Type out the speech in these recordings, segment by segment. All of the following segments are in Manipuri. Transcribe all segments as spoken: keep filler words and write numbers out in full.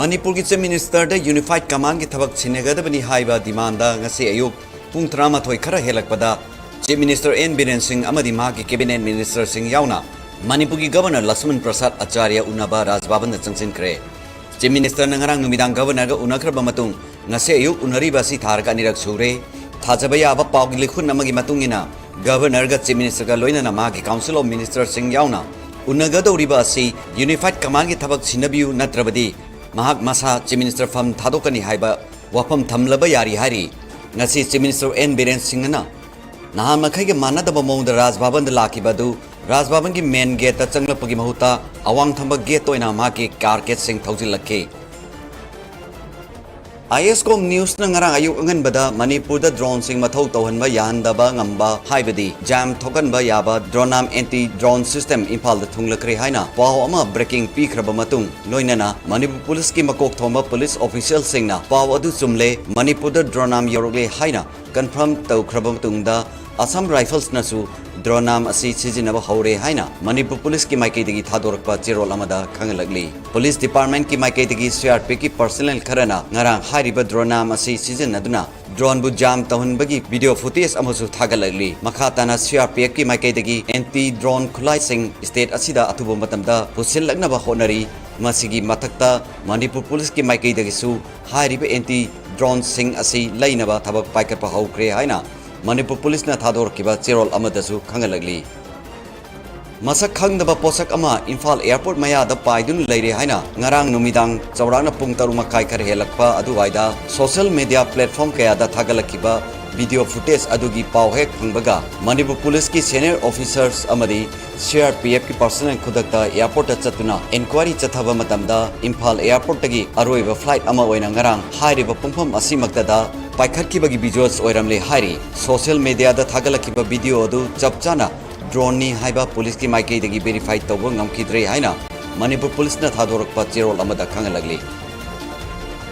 ꯃꯅꯤꯄꯨꯔꯒꯤ Chief Ministerꯗ Unified Commandꯒꯤ ꯊꯕꯛ ꯁꯤꯟꯅꯒꯗꯕꯅꯤ ꯍꯥꯏꯕ demandꯗ ꯉꯁꯤ ꯑꯌꯨꯛ ꯄꯨꯡ ꯇꯔꯥꯃꯥꯊꯣꯏ ꯈꯔ ꯍꯦꯜꯂꯛꯄꯗ Chief Minister N ꯕꯤꯔꯦꯟ ꯁꯤꯡ ꯑꯃꯗꯤ ꯃꯍꯥꯛꯀꯤ Cabinet Ministerꯁꯤꯡ ꯌꯥꯎꯅ ꯃꯅꯤꯄꯨꯔꯒꯤ Governor ꯂꯛꯁꯃꯟ ꯄ꯭ꯔꯁꯥꯗ ꯑꯆꯥꯔꯌ ꯎꯅꯕ ꯔꯥꯖ ꯚꯕꯟꯗ ꯆꯪꯁꯤꯟꯈ꯭ꯔꯦ꯫ Chief Ministerꯅ ꯉꯔꯥꯡ ꯅꯨꯃꯤꯗꯥꯡ Governorꯒ ꯎꯅꯈ꯭ꯔꯕ ꯃꯇꯨꯡ ꯉꯁꯤ ꯑꯌꯨꯛ ꯎꯅꯔꯤꯕ ꯑꯁꯤ ꯊꯥꯔꯒ ꯑꯅꯤꯔꯛ ꯁꯨꯔꯦ꯫ ꯊꯥꯖꯕ ꯌꯥꯕ ꯄꯥꯎꯒꯤ ꯂꯤꯈꯨꯟ ꯑꯃꯒꯤ ꯃꯇꯨꯡ ꯏꯟꯅ, Governorꯒ Chief Ministerꯒ ꯂꯣꯏꯅꯅ ꯃꯍꯥꯛꯀꯤ Council of Ministerꯁꯤꯡ ꯌꯥꯎꯅ ꯎꯅꯒꯗꯧꯔꯤꯕ ꯑꯁꯤ Unified Commandꯒꯤ ꯊꯕꯛ ꯁꯤꯟꯅꯕꯤꯌꯨ, ꯅꯠꯇ꯭ꯔꯕꯗꯤ ꯃꯍꯥꯛ ꯃꯁꯥ Chief Minister ꯐꯝ ꯊꯥꯗꯣꯛꯀꯅꯤ ꯍꯥꯏꯕ ꯋꯥꯐꯝ ꯊꯝꯂꯕ ꯌꯥꯔꯤ ꯍꯥꯏꯔꯤ꯫ ꯉꯁꯤ Chief Minister N ꯕꯤꯔꯦꯟ ꯁꯤꯡꯅ ꯅꯍꯥꯟ ꯃꯈꯩꯒ ꯃꯥꯟꯅꯗꯕ ꯃꯑꯣꯡꯗ ꯔꯥꯖ ꯚꯕꯟꯗ ꯂꯥꯛꯈꯤꯕ ꯑꯗꯨ ꯔꯥꯖ ꯚꯕꯟꯒꯤ main gateꯇ ꯆꯪꯂꯛꯄꯒꯤ ꯃꯍꯨꯠꯇ ꯑꯋꯥꯡ ꯊꯪꯕ gateꯇ ꯑꯣꯏꯅ ꯃꯍꯥꯛꯀꯤ car carriageꯁꯤꯡ ꯊꯧꯖꯤꯜꯂꯛꯈꯤ꯫ ISCOM Newsꯅ ꯉꯔꯥꯡ ꯑꯌꯨꯛ ꯑꯉꯟꯕꯗ ꯃꯅꯤꯄꯨꯔꯗ droneꯁꯤꯡ ꯃꯊꯧ ꯇꯧꯍꯟꯕ ꯌꯥꯍꯟꯗꯕ ꯉꯝꯕ, ꯍꯥꯏꯕꯗꯤ jam ꯊꯣꯛꯍꯟꯕ ꯌꯥꯕ DroneArm anti drone system ꯏꯝꯐꯥꯜꯗ ꯊꯨꯡꯂꯈ꯭ꯔꯦ ꯍꯥꯏꯅ ꯄꯥꯎ ꯑꯃ breaking ꯄꯤꯈ꯭ꯔꯕ ꯃꯇꯨꯡ ꯂꯣꯏꯅꯅ ꯃꯅꯤꯄꯨꯔ ꯄꯨꯂꯤꯁꯀꯤ ꯃꯀꯣꯛ ꯊꯣꯡꯕ ꯄꯨꯂꯤꯁ officialꯁꯤꯡꯅ ꯄꯥꯎ ꯑꯗꯨ ꯆꯨꯝꯂꯦ, ꯃꯅꯤꯄꯨꯔꯗ DroneArm ꯌꯧꯔꯛꯂꯦ ꯍꯥꯏꯅ confirm ꯇꯧꯈ꯭ꯔꯕ ꯃꯇꯨꯡꯗ Assam Riflesꯅꯁꯨ DroneArm ꯑꯁꯤ ꯁꯤꯖꯤꯟꯅꯕ ꯍꯧꯔꯦ ꯍꯥꯏꯅ ꯃꯅꯤꯄꯨꯔ ꯄꯨꯂꯤꯁꯀꯤ ꯃꯥꯏꯀꯩꯗꯒꯤ ꯊꯥꯗꯣꯔꯛꯄ ꯆꯦꯔꯣꯜ ꯑꯃꯗ ꯈꯪꯍꯜꯂꯛꯂꯤ꯫ ꯄꯨꯂꯤꯁ departmentꯀꯤ ꯃꯥꯏꯀꯩꯗꯒꯤ CRPFꯀꯤ personnel ꯈꯔꯅ ꯉꯔꯥꯡ ꯍꯥꯏꯔꯤꯕ DroneArm ꯑꯁꯤ ꯁꯤꯖꯤꯟꯅꯗꯨꯅ droneꯕꯨ jam ꯇꯧꯍꯟꯕꯒꯤ video footage ꯑꯃꯁꯨ ꯊꯥꯒꯠꯂꯛꯂꯤ꯫ ꯃꯈꯥ ꯇꯥꯅ CRPFꯀꯤ ꯃꯥꯏꯀꯩꯗꯒꯤ anti drone ꯈꯨꯠꯂꯥꯏꯁꯤꯡ state ꯑꯁꯤꯗ ꯑꯊꯨꯕ ꯃꯇꯝꯗ ꯄꯨꯁꯤꯜꯂꯛꯅꯕ ꯍꯣꯠꯅꯔꯤ꯫ ꯃꯁꯤꯒꯤ ꯃꯊꯛꯇ ꯃꯅꯤꯄꯨꯔ ꯄꯨꯂꯤꯁꯀꯤ ꯃꯥꯏꯀꯩꯗꯒꯤꯁꯨ ꯍꯥꯏꯔꯤꯕ anti droneꯁꯤꯡ ꯑꯁꯤ ꯂꯩꯅꯕ ꯊꯕꯛ ꯄꯥꯏꯈꯠꯄ ꯍꯧꯈ꯭ꯔꯦ ꯍꯥꯏꯅ ꯃꯅꯤꯄꯨꯔ ꯄꯨꯂꯤꯁꯅ ꯊꯥꯗꯣꯔꯛꯈꯤꯕ ꯆꯦꯔꯣꯜ ꯑꯃꯗꯁꯨ ꯈꯪꯍꯜꯂꯛꯂꯤ꯫ ꯃꯁꯛ ꯈꯪꯗꯕ ꯄꯣꯠꯁꯛ ꯑꯃ ꯏꯝꯐꯥꯜ airport ꯃꯌꯥꯗ ꯄꯥꯏꯗꯨꯅ ꯂꯩꯔꯦ ꯍꯥꯏꯅ ꯉꯔꯥꯡ ꯅꯨꯃꯤꯗꯥꯡ ꯆꯥꯎꯔꯥꯛꯅ ꯄꯨꯡ ꯇꯔꯨꯛ ꯃꯈꯥꯏ ꯈꯔ ꯍꯦꯜꯂꯛꯄ ꯑꯗꯨꯋꯥꯏꯗ social media platform ꯀꯌꯥꯗ ꯊꯥꯒꯠꯂꯛꯈꯤꯕ video footage ꯑꯗꯨꯒꯤ ꯄꯥꯎ ꯍꯦꯛ ꯐꯪꯕꯒ ꯃꯅꯤꯄꯨꯔ ꯄꯨꯂꯤꯁꯀꯤ senior officers ꯑꯃꯗꯤ CRPFꯀꯤ personnel ꯈꯨꯗꯛꯇ airportꯇ ꯆꯠꯇꯨꯅ inquiry ꯆꯠꯊꯕ ꯃꯇꯝꯗ ꯏꯝꯐꯥꯜ airportꯇꯒꯤ ꯑꯔꯣꯏꯕ flight ꯑꯃ ꯑꯣꯏꯅ ꯉꯔꯥꯡ ꯍꯥꯏꯔꯤꯕ ꯄꯨꯡꯐꯝ ꯑꯁꯤꯃꯛꯇꯗ ꯄꯥꯏꯈꯠꯈꯤꯕꯒꯤ visuals ꯑꯣꯏꯔꯝꯂꯦ ꯍꯥꯏꯔꯤ꯫ Social mediaꯗ ꯊꯥꯒꯠꯂꯛꯈꯤꯕ video ꯑꯗꯨ ꯆꯞ ꯆꯥꯅ droneꯅꯤ ꯍꯥꯏꯕ ꯄꯨꯂꯤꯁꯀꯤ ꯃꯥꯏꯀꯩꯗꯒꯤ verify ꯇꯧꯕ ꯉꯝꯈꯤꯗ꯭ꯔꯦ ꯍꯥꯏꯅ ꯃꯅꯤꯄꯨꯔ ꯄꯨꯂꯤꯁꯅ ꯊꯥꯗꯣꯔꯛꯄ ꯆꯦꯔꯣꯜ ꯑꯃꯗ ꯈꯪꯍꯜꯂꯛꯂꯤ꯫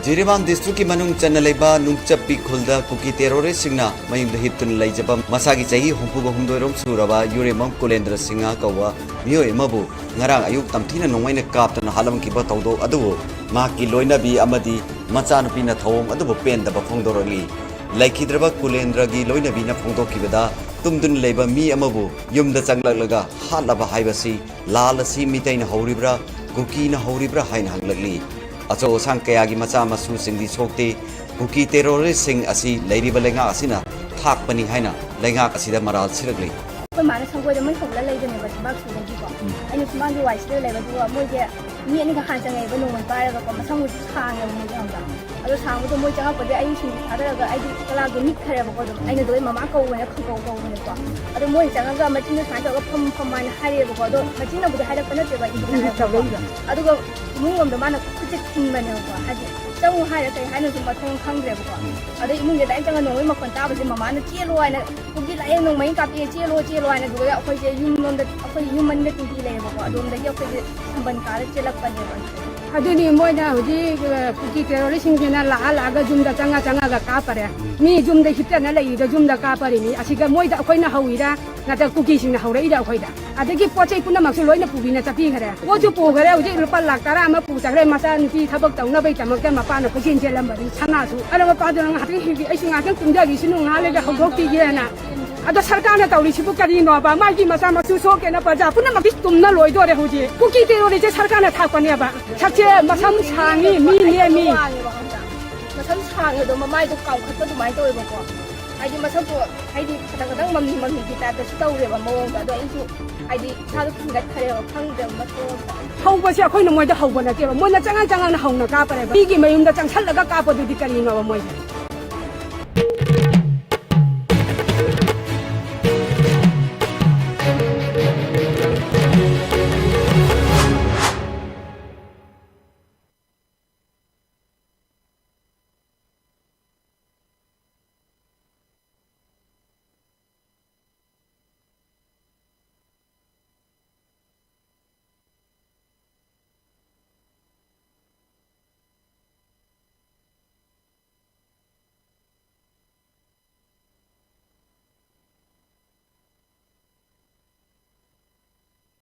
ꯖꯤꯔꯤꯕꯥꯝ ꯗꯤꯁꯇ꯭ꯔꯤꯛꯀꯤ ꯃꯅꯨꯡ ꯆꯟꯅ ꯂꯩꯕ ꯅꯨꯡꯆꯞꯄꯤ ꯈꯨꯜꯗ ꯀꯨꯀꯤ ꯇꯦꯔꯣꯔꯤꯁꯁꯤꯡꯅ ꯃꯌꯨꯝꯗ ꯍꯤꯞꯇꯨꯅ ꯂꯩꯖꯕ ꯃꯁꯥꯒꯤ ꯆꯍꯤ ꯍꯨꯝꯐꯨꯒ ꯍꯨꯝꯗꯣꯏꯔꯣꯝ ꯁꯨꯔꯕ ꯌꯨꯔꯦꯝꯕꯝ ꯀꯨꯂꯦꯟꯗ꯭ꯔ ꯁꯤꯡꯍ ꯀꯧꯕ ꯃꯤꯑꯣꯏ ꯑꯃꯕꯨ ꯉꯔꯥꯡ ꯑꯌꯨꯛ ꯇꯝꯊꯤꯅ ꯅꯣꯡꯃꯩꯅ ꯀꯥꯞꯇꯨꯅ ꯍꯥꯠꯂꯝꯈꯤꯕ ꯊꯧꯗꯣꯛ ꯑꯗꯨꯕꯨ ꯃꯍꯥꯛꯀꯤ ꯂꯣꯏꯅꯕꯤ ꯑꯃꯗꯤ ꯃꯆꯥꯅꯨꯄꯤꯅ ꯊꯧꯑꯣꯡ ꯑꯗꯨꯕꯨ ꯄꯦꯟꯗꯕ ꯐꯣꯡꯗꯣꯔꯛꯂꯤ꯫ ꯂꯩꯈꯤꯗ꯭ꯔꯕ ꯀꯨꯂꯦꯟꯗ꯭ꯔꯒꯤ ꯂꯣꯏꯅꯕꯤꯅ ꯐꯣꯡꯗꯣꯛꯈꯤꯕꯗ, ꯇꯨꯝꯗꯨꯅ ꯂꯩꯕ ꯃꯤ ꯑꯃꯕꯨ ꯌꯨꯝꯗ ꯆꯪꯂꯛꯂꯒ ꯍꯥꯠꯂꯕ ꯍꯥꯏꯕꯁꯤ ꯂꯥꯜ ꯑꯁꯤ ꯃꯤꯇꯩꯅ ꯍꯧꯔꯤꯕ꯭ꯔꯥ, ꯀꯨꯀꯤꯅ ꯍꯧꯔꯤꯕ꯭ꯔꯥ ꯍꯥꯏꯅ ꯍꯪꯂꯛꯂꯤ꯫ ꯑꯆꯧ ꯑꯁꯥꯡ ꯀꯌꯥꯒꯤ ꯃꯆꯥ ꯃꯁꯨꯁꯤꯡꯗꯤ ꯁꯣꯛꯇꯦ꯫ ꯀꯨꯀꯤ ꯇꯦꯔꯣꯔꯤꯁꯁꯤꯡ ꯑꯁꯤ ꯂꯩꯔꯤꯕ ꯂꯩꯉꯥꯛ ꯑꯁꯤꯅ ꯊꯥꯛꯄꯅꯤ ꯍꯥꯏꯅ ꯂꯩꯉꯥꯛ ꯑꯁꯤꯗ ꯃꯔꯥꯜ ꯁꯤꯔꯛꯂꯤ꯫ ꯑꯩꯈꯣꯏ ꯃꯥꯅ ꯁꯪꯒꯣꯏꯗ ꯃꯩ ꯍꯧꯔ ꯂꯩꯕꯅꯦꯕ, ꯊꯕꯥꯛ ꯁꯨꯗꯒꯤꯀꯣ꯫ ꯎꯝ꯫ ꯑꯩꯅ ꯁꯨꯃꯥꯡꯒꯤ ꯋꯥꯏ ꯁꯤꯠꯂ ꯂꯩꯕ, ꯑꯗꯨꯒ ꯃꯣꯏꯁꯦ ꯃꯤ ꯑꯅꯤꯈꯛ ꯍꯥꯟꯅ ꯆꯪꯉꯛꯑꯦꯕ, ꯅꯣꯡꯃꯩ ꯄꯥꯏꯔꯒꯀꯣ, ꯃꯁꯝꯒꯁꯨ ꯁꯥꯡꯉꯦꯕ ꯃꯣꯏꯁꯦ, ꯈꯪꯕ꯭ꯔꯥ? ꯑꯗꯣ ꯁꯥꯡꯕꯗꯣ ꯃꯣꯏ ꯆꯪꯉꯛꯄꯗꯤ ꯑꯩ ꯁꯤꯡꯖꯨ ꯊꯥꯗꯔꯒ ꯑꯩꯗꯤ ꯀꯂꯥꯗꯣ ꯅꯤꯛꯈ꯭ꯔꯦꯕꯀꯣ꯫ ꯑꯗꯨꯝ ꯑꯩꯅ ꯑꯗꯨꯗꯩ ꯃꯃꯥ ꯀꯧꯕꯅ ꯈꯪꯀꯧ ꯀꯧꯕꯅꯦꯀꯣ꯫ ꯑꯗꯣ ꯃꯣꯏ ꯆꯪꯉꯒ ꯃꯆꯤꯟꯗꯣ ꯁꯨꯃꯥꯏꯅ ꯇꯧꯔꯒ ꯐꯝ ꯐꯝ ꯍꯥꯏꯅ ꯍꯥꯏꯔꯛꯑꯦꯕꯀꯣ꯫ ꯑꯗꯣ ꯃꯆꯤꯟꯅꯕꯨꯗꯤ ꯍꯥꯏꯔꯛꯄ ꯅꯠꯇꯦꯕ, ꯑꯩꯗꯤ ꯍꯥꯏꯔꯛꯄꯀꯣ꯫ ꯑꯗꯨꯒ ꯏꯃꯨꯡ ꯂꯣꯝꯗ ꯃꯥꯅ ꯈꯨꯠꯁꯦ ꯊꯤꯟꯕꯅꯦꯕꯀꯣ, ꯍꯥꯏꯗꯤ ꯆꯪꯉꯨ ꯍꯥꯏꯔ ꯀꯩ ꯍꯥꯏꯅꯣꯁꯨ ꯃꯊꯣꯡ ꯈꯪꯗ꯭ꯔꯦꯕꯀꯣ꯫ ꯑꯗꯩ ꯏꯃꯨꯡꯁꯤꯗ ꯑꯩꯅ ꯆꯪꯉ ꯅꯣꯡꯃꯩ ꯃꯈꯣꯟ ꯇꯥꯕꯁꯦ ꯃꯃꯥꯅ "ꯆꯦꯜꯂꯣ" ꯍꯥꯏꯅ, "ꯀꯨꯀꯤ ꯂꯥꯛꯑꯦ, ꯅꯣꯡꯃꯩ ꯀꯥꯞꯄꯛꯑꯦ, ꯆꯦꯜꯂꯣ, ꯆꯦꯜꯂꯣ" ꯍꯥꯏꯅ꯫ ꯑꯗꯨꯒ ꯑꯩꯈꯣꯏꯁꯦ ꯌꯨꯝ ꯂꯣꯝꯗ, ꯑꯩꯈꯣꯏ ꯌꯨꯝ ꯃꯅꯤꯡꯗ ꯇꯤꯡꯊꯤ ꯂꯩꯌꯦꯕꯀꯣ, ꯑꯗꯣꯝꯗꯒꯤ ꯑꯩꯈꯣꯏꯁꯦ ꯁꯝꯕꯟ ꯀꯥꯔ ꯆꯦꯜꯂꯛꯄꯅꯦꯕ꯫ ꯑꯗꯨꯅꯤ ꯃꯣꯏꯅ ꯍꯧꯖꯤꯛ, ꯑ, ꯀꯨꯀꯤ ꯇꯦꯔꯣꯔꯤꯁꯁꯤꯡꯁꯤꯅ ꯂꯥꯛꯑ ꯂꯥꯛꯑꯒ ꯌꯨꯝꯗ ꯆꯪꯉ ꯆꯪꯉꯒ ꯀꯥꯞꯄꯔꯦ꯫ ꯃꯤ ꯌꯨꯝꯗ ꯍꯤꯞꯇꯅ ꯂꯩꯔꯤꯗꯣ ꯌꯨꯝꯗ ꯀꯥꯞꯄꯔꯤꯅꯤ꯫ ꯑꯁꯤꯗ ꯃꯣꯏꯗ ꯑꯩꯈꯣꯏꯅ ꯍꯧꯔꯤꯔꯥ, ꯅꯠꯇ꯭ꯔꯒ ꯀꯨꯀꯤꯁꯤꯡꯅ ꯍꯧꯔꯛꯏꯔꯥ ꯑꯩꯈꯣꯏꯗ? ꯑꯗꯒꯤ ꯄꯣꯠ ꯆꯩ ꯄꯨꯝꯅꯃꯛꯁꯨ ꯂꯣꯏꯅ ꯄꯨꯕꯤꯅ ꯆꯠꯄꯤꯈ꯭ꯔꯦ꯫ ꯄꯣꯠꯁꯨ ꯄꯨꯈ꯭ꯔꯦ, ꯍꯧꯖꯤꯛ ꯂꯨꯄꯥ ꯂꯥꯛ ꯇꯔꯥ ꯑꯃ ꯄꯨ ꯆꯠꯈ꯭ꯔꯦ, ꯃꯆꯥ ꯅꯨꯄꯤ ꯊꯕꯛ ꯇꯧꯅꯕꯒꯤꯗꯃꯛꯇ ꯃꯄꯥꯅ ꯀꯣꯏꯆꯦꯟ ꯆꯦꯜꯂꯝꯕꯅꯤ꯫ ꯁꯅꯥꯁꯨ ꯑꯔ ꯃꯄꯥꯗꯨꯅ ꯉꯥꯏꯍꯥꯛꯇꯪ ꯍꯤꯞꯄꯤ, ꯑꯩꯁꯨ ꯉꯥꯏꯍꯥꯛꯇꯪ ꯇꯨꯝꯊꯈꯤꯁꯤꯅꯨ, ꯉꯥꯏꯍꯥꯛ ꯂꯩꯔꯒ ꯍꯧꯗꯣꯛꯄꯤꯒꯦꯅ꯫ ꯑꯗꯣ ꯁꯔꯀꯥꯔꯅ ꯇꯧꯔꯤꯁꯤꯕꯨ ꯀꯔꯤꯅꯣꯕ? ꯃꯥꯒꯤ ꯃꯆꯥ ꯃꯁꯨ ꯁꯣꯛꯀꯦꯅ ꯄ꯭ꯔꯖꯥ ꯄꯨꯝꯅꯃꯛꯇꯤ ꯇꯨꯝꯅ ꯂꯣꯏꯗꯣꯔꯦ ꯍꯧꯖꯤꯛ꯫ ꯀꯨꯀꯤ ꯇꯦꯔꯣꯔꯤꯁꯁꯦ ꯁꯔꯀꯥꯔꯅ ꯊꯥꯛꯄꯅꯦꯕ꯫ ꯁꯛꯁꯦ ꯃꯁꯝ ꯁꯥꯡꯉꯤ, ꯃꯤ ꯅꯦꯝꯃꯤ꯫ ꯃꯁꯝ ꯁꯥꯡꯉꯦ ꯑꯗꯣ ꯃꯃꯥꯏꯗꯣ ꯀꯥꯎꯈꯠꯄ ꯑꯗꯨꯃꯥꯏꯅ ꯇꯧꯋꯦꯕꯀꯣ꯫ ꯍꯥꯏꯗꯤ ꯃꯁꯛꯇꯣ, ꯍꯥꯏꯗꯤ ꯈꯇꯪ ꯈꯇꯪ ꯃꯝꯂꯤ ꯃꯝꯂꯤꯒꯤ ꯇꯥꯏꯞꯇꯁꯨ ꯇꯧꯔꯦꯕ ꯃꯑꯣꯡꯗꯣ꯫ ꯑꯗꯣ ꯑꯩꯁꯨ ꯍꯥꯏꯗꯤ ꯏꯁꯥꯗꯣ ꯊꯤꯡꯒꯠꯈ꯭ꯔꯦꯕ, ꯈꯪꯗ꯭ꯔꯦꯕ ꯃꯇꯣꯟꯗ꯫ ꯍꯧꯕꯁꯦ ꯑꯩꯈꯣꯏꯅ ꯃꯣꯏꯗ ꯍꯧꯕ ꯅꯠꯇꯦꯕ, ꯃꯣꯏꯅ ꯆꯪꯉ ꯆꯪꯉꯒ ꯍꯧꯅ ꯀꯥꯞꯄꯅꯦꯕ꯫ ꯃꯤꯒꯤ ꯃꯌꯨꯝꯗ ꯆꯪꯁꯜꯂꯒ ꯀꯥꯞꯄꯗꯨꯗꯤ ꯀꯔꯤꯅꯣꯕ ꯃꯣꯏꯁꯦ?